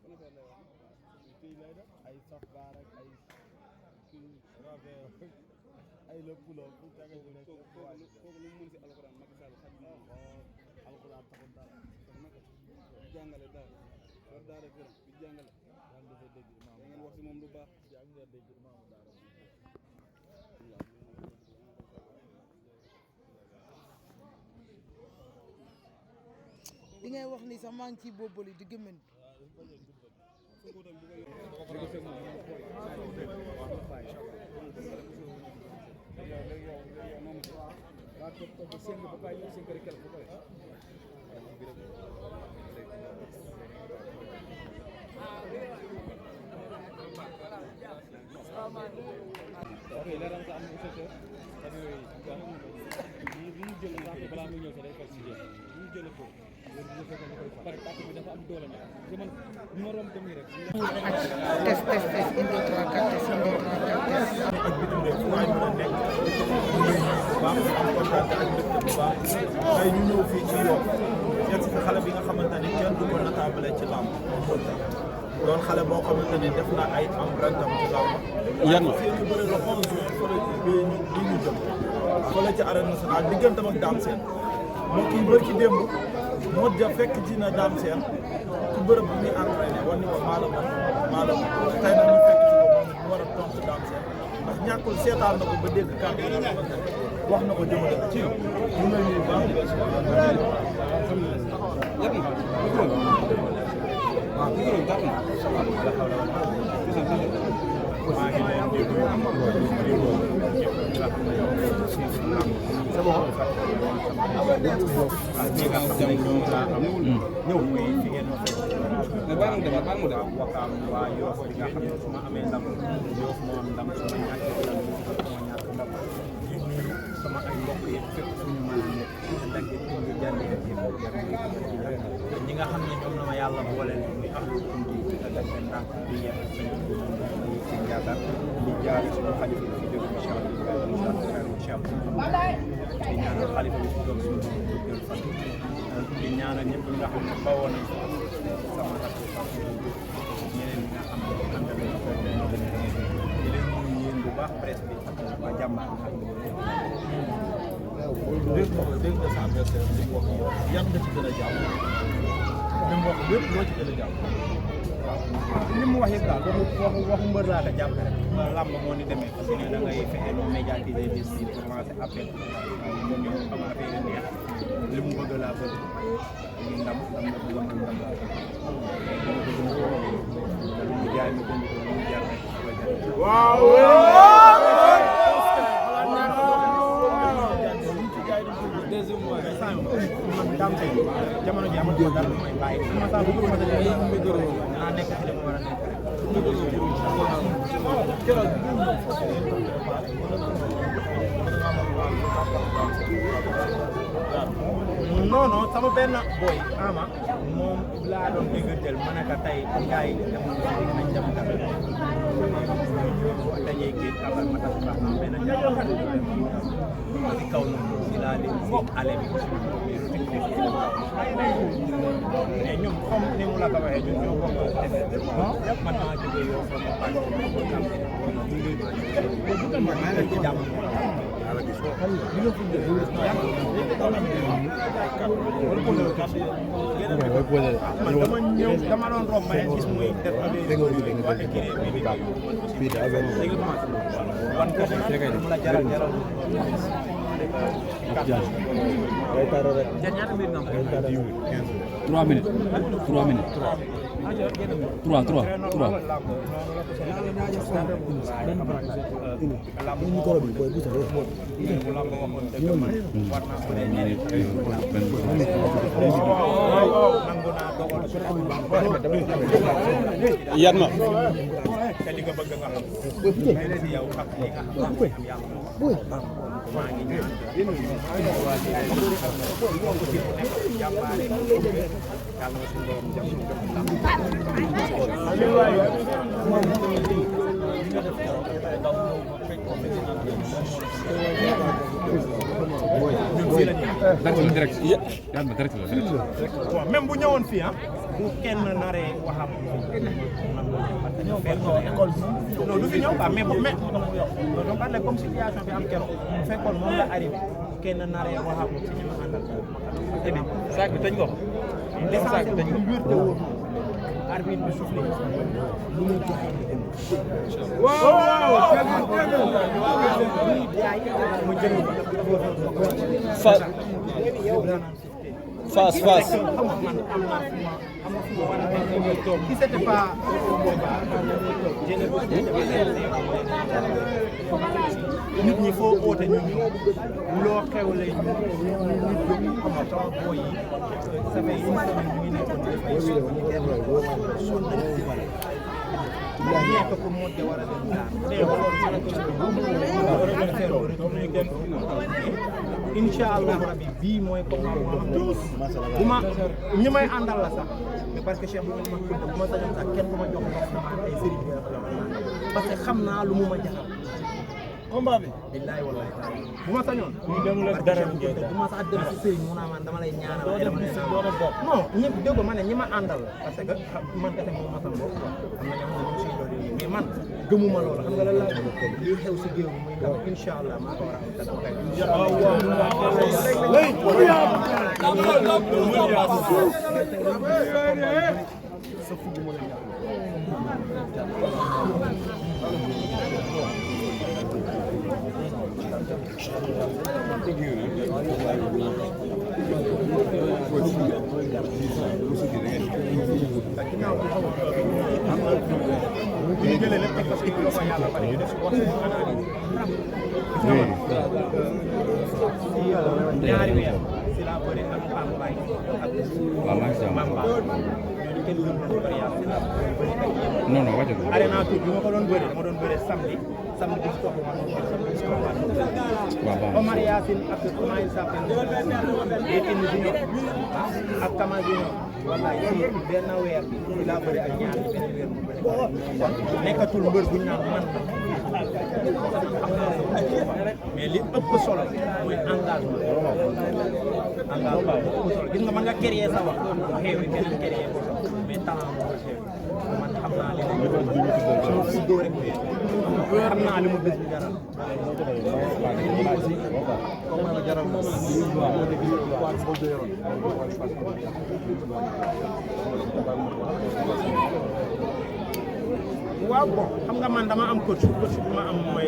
kii lay def ay sox baar ak ay kii rafet ay lépp loo pour tege ñu nekk kooku lu mu mën si alxuraan Macky Sall xam na alxuraan taxul dara jàngale dara war daara gërëm bi jàngale yaa ngi dafay dégg imaam ngeen wax si moom lu baax yaa ngi dégg imaamu daara li ngay wax ni sax maa ngi ciy boobali di gëmën test indi 3 4 test indi 3 4 test ak bitim réew fu waay mën a nekk baax am kontaan ak dëkk bu baax tey ñu ñëw fii ci Yoff yegg si xale bi nga xamante ni kenn du ko nataabale ci làmb doon xale boo xamante ni def na ay empreinte am ci làmb yan la fii ñu bëri le 11 juin fële bii ñu jëm fële ci arène nationale diggantam ak Dame Sène moo kii bëri ci démb moo ja fekk ci na Dame Sène ci bërëb bi muy entraîné wan ni ko maa la mën tey nag ñu fekk ci ko moom mu war a tontu Dame Sène ndax ñàkkul seetaan na ko ba dégg kàddu yi nga xamante ne wax na ko jëmale ci yow ñu ngi lay nuyu baax ñëw muy fi ngeen Wakaam waa Yoff bi nga xam ne su ma amee ndam Yoff moo am ndam su ma ñàkkee ndam ma ñàkk ndam sama ay mbokk yi fépp suñu mën a nekk dagg ñu jàndee ñi nga xam ne ñoom la ma yàlla boole muy am di dagal seen ndànk di yem seen yaakaar di jaar suñu xalifa bi fi jóge incha allah di ñaanal xalifa bi fi jóge suñu fan di ñaanal ñëpp ñi nga xam ne bawoo nañ sama rakk ñeneen ñi nga xam ne àndal nañ ko di leen nuyu yéen bu baax presse bi waa jàmbaar dégg nga sa adversaire li mu wax yan nga ci gën a jàpp li mu wax lépp loo ci gën a jàpp li mu wax yëpp daal waxu mbër laa ko jàpp rek làmb moo ni demee parce que da ngay fexe nu médiatiser bis bi commencé appel ñu ñëw am affaire yi neex li mu bëgg laa bëgg ñu ndam la bëgg man ndam laa bëgg mu jaay ma jënd ko mu jar rek waaw deuxième mois man Dame Sène jamono ji amul dara lu may bàyyi sama saa bu ma naa nekk ci li ma war a nekk non non sama benn boy ama moom laa doon dégganteel ma ne ko tey gars yi demoon nañ dem dara dañuy géej abal ma tax baax na benn ma si kaw noonu si laa leen si ale bi mais ñoom comme ni mu la ko waxee ñun ñoo bokk def man maa jógee yow sama pàcc ci jàmm dama doon romb may gis muy def mu la jaral jaral ñaata minutes nga am 3 minutes 3 minutes 3 yan ma te li nga bëgg nga xam yow ak li nga xam yàlla maa ngi ñaan jàmbaare yàlla suñu borom jàmm ñun fii la ñuy direct bon même bu ñëwoon fii ah bu kenn naree waxam non du fi ñëw quoi mais bu donc parler comme situation bi am keroog bu fekkoon moom la arrivé kenn naree waxam si ñu ma àndal et bien sac bi tëj ko l'essentiel bi ñu wér te wóor arbitre bi soufflé lu mu joxe face si c'était pas nit ñi foo oote ñu loo xewle ñu jóg xam nga sama boy yi ça fait une semaine ñu ngi nekkoon def ay sonn nañ ci bari rien que pour monter war a dem daal incha allah rabbi bii mooy combat bu ma ñi may àndal la sax mais parce que Cheikh bu ma sañoon sax kenn du ma jox ndox sama ay sëriñ bi parce que xam naa lu mu ma jaxal combat bi billahi wallahi bu ma sañoon ñu dem la dara bu ma sax dem si sëriñ mu naa man dama lay ñaanal dama lay non ñëpp dégg ma ne ñi ma àndal la parce que man kese moom ma sam bopp am na ñoo xam ne ñu siy doon mais man gëmuma loolu xam nga lan laa lii xew si géew bi muy ndaw incha allah maa ko war a am te dama ñu jëlee lépp parce que ko yàlla bari ñu def wax ñaari weer si la bëri ak Pambaay ak Mamba ñooñu kenn gën ko bëri yàlla si la bëri ak yéen non wàcce ko arena tour bi ma ko doon bëri dama doon bëri samedi bi si topp ma doon bëri samedi si topp Omar Yacine ak comment il s'appelle Yékini Junior ak Kama Junior wallaay yéen benn weer bi si la bëri ak ñaar benn weer mu bëri kon nekkatul mbër bu ñu naan man mais li ëpp solo mooy engagement ëpp solo gis nga mën nga créer sa wax xew yi keneen créer ko mais talent moo xew man xam naa li ma si dóor rek xam naa li ma bés bi jaral waaw bon xam nga man dama am coach bi ma am mooy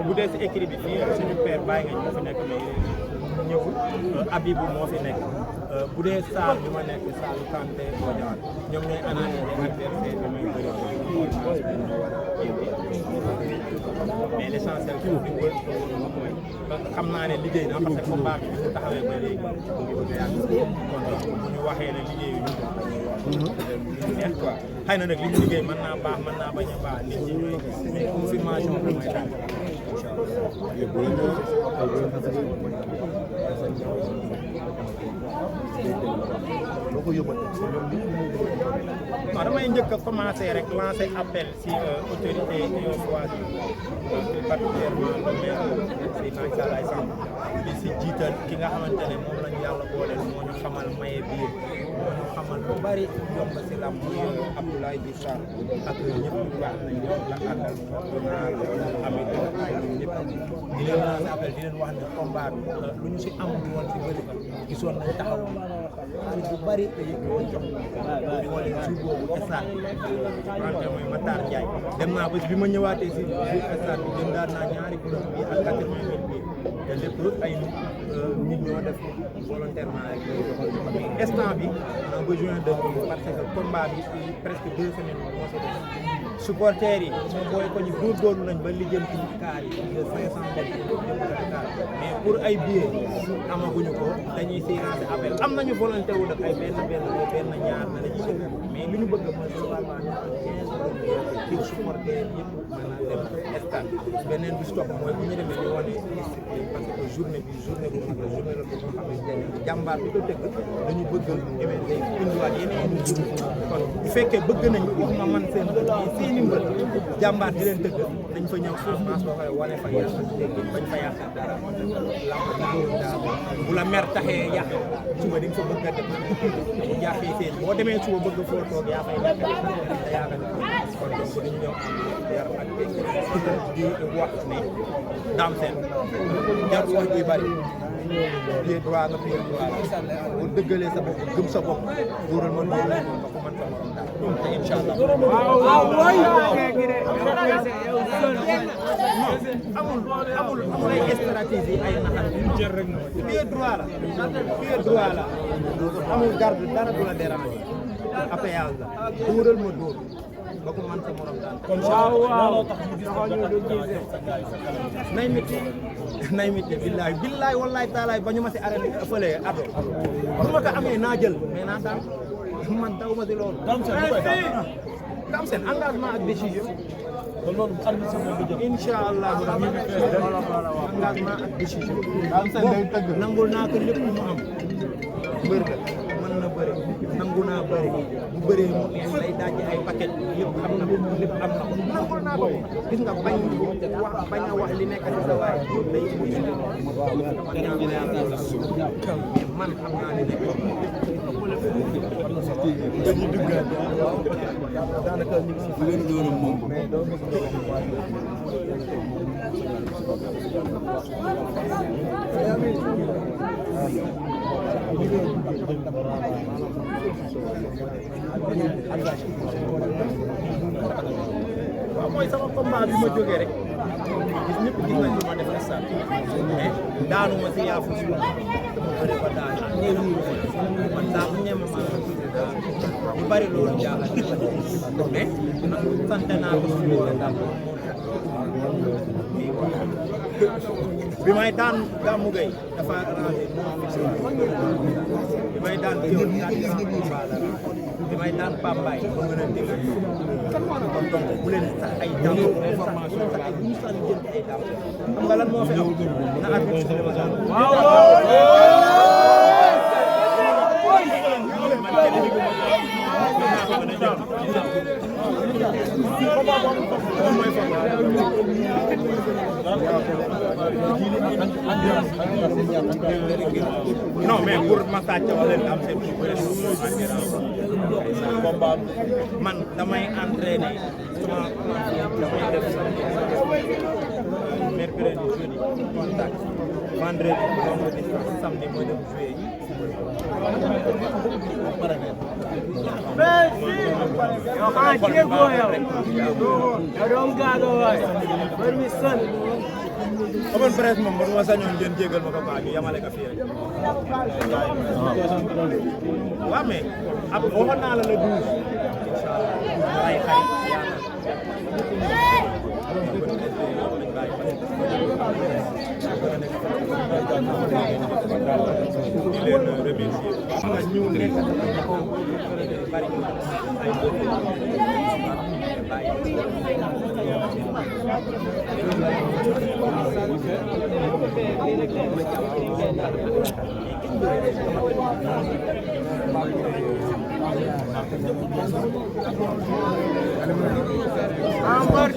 bu dee si écrit bi fii suñu père bàyyi nga ñu fi nekk mais ñëwul Abibou moo fi nekk bu dee salle bi ma nekk salle Kanté Bodian ñoom ñooy analyser adversaire bi muy bëri mais l'essentiel que fi mooy xam naa ne liggéey na parce que combat bi bu taxawee ba léegi kon bu ñu waxee ne liggéeyu ñu neex quoi xëy na nag li ñu liggéey mën naa baax mën naa bañ a baax nit ñi ñooy gis mais confirmation bi mooy daal non damay njëkk a commencer rek lancer appel si autorité yoo choisi particulièrement le maire si Nathia Lay Samb di si jiital ki nga xamante ne moom lañu yàlla booleel moo ñu xamal maye biir moo ñu xamal lu bari yomb si lam muy Abdoulaye Diouf Sarr ak ñëpp ñu baax nañ ñoom la àndal naar amit ñëpp di leen lancer appel di leen wax ne combat bi lu ñu si am di woon si bëri gisoon nañ taxaw xaalis bu bari te yëg woon jox moo leen jour boobu stade wante mooy Matar Ndiaye dem naa bés bi ma ñëwaatee si stade bi jëndaat naa ñaari bloc bi ak 80 000 bi te lépp ay nit ñoo def volontairement rek mais instant bi on a besoin de parce que combat bi presque 2 semaines moo si def supporters yi sama booy ko ñu góorgóorlu nañ ba lijjanti kaar yi de 500 mais pour ay billets amaguñu ko dañuy si lancer appel am nañu volonté wu def ay benn ñaar na dañuy jël mais li ñu bëgg mooy globalement ñu am 15 pour supporters yëpp mën a dem stade beneen bi stop mooy bu ñu demee ñu wane discipline parce que journée bu mag la journée la boo xamante ne jàmbaar bi ko tëgg dañu bëgg événement indiwaat yeneen kon bu fekkee bëgg nañ wax ma man seeni mbër jàmbaar di leen dëgg dañ fa ñëw en masse ba pare wane fa yàq bañ fa yàq dara bu la mer taxee yàq suba di nga fa bëgg a dem bu jàppee seen boo demee suba bëgg foo toog yaa fay nekk te yaa nga kon donc dañu ñëw am yar ak di wax ne Dame Sène jarul wax ji bari pied droit nga pied droit bu dëggalee sa bopp gëm sa bopp wóoral ma loolu la nga ko mën sa morom daal te incha allah amul ay stratégie ay naxal pied droit la amul garde dara du la déranger appayage la dóoral ma dóor ba ko mën sa morom daal kon waaw nay métti billaay wallaay taalaay ba ñu ma si arrêté fële ado bu ma ko amee naa jël mais naa daan man daw ma si loolu Dame Sène engagement ak décision kon loolu incha allah engagement ak décision nangul naa ko lépp mu am mbër la mën na bëri nangu naa bëri bu bëree mu lay daaj ay paquet yëpp am na ko lépp am na ko nangul naa ko gis nga bañ a wax li nekk ci sa waay day man xam naa li nekk dañuy duggaat daanaka ñu ngi si leen doon moom waaw mooy sama combat bi ma jógee rek gis ñëpp gis nañ ma def stade mais daanu ma si yaafu si dama bëri ba daanu man saa bu ñeme ma lu bari loolu jaaxal mais sant naa ko si loolu daal bi may daan Gamou Gueye dafa arrangé bi may daan Diop bi may daan Pambaay ba mën a dégg kon donc bu leen sax ay dam information sax ay bu ñu sax jël ay dam xam nga lan moo fi am na arbitre bi ma daan non mais pour massage wala am seen combat man damay entraîner sama damay def mercredi jeudi contact vendredi vendredi samedi mooy dem jouer yow xanaa jéego yow doom gaado waay bari mi san open presse moom man ma sañoon ngeen jégal ma ko baax ñu yamale ko fii rek waaw mais ab waxoon naa la le 12 inshallah ay xarit Amar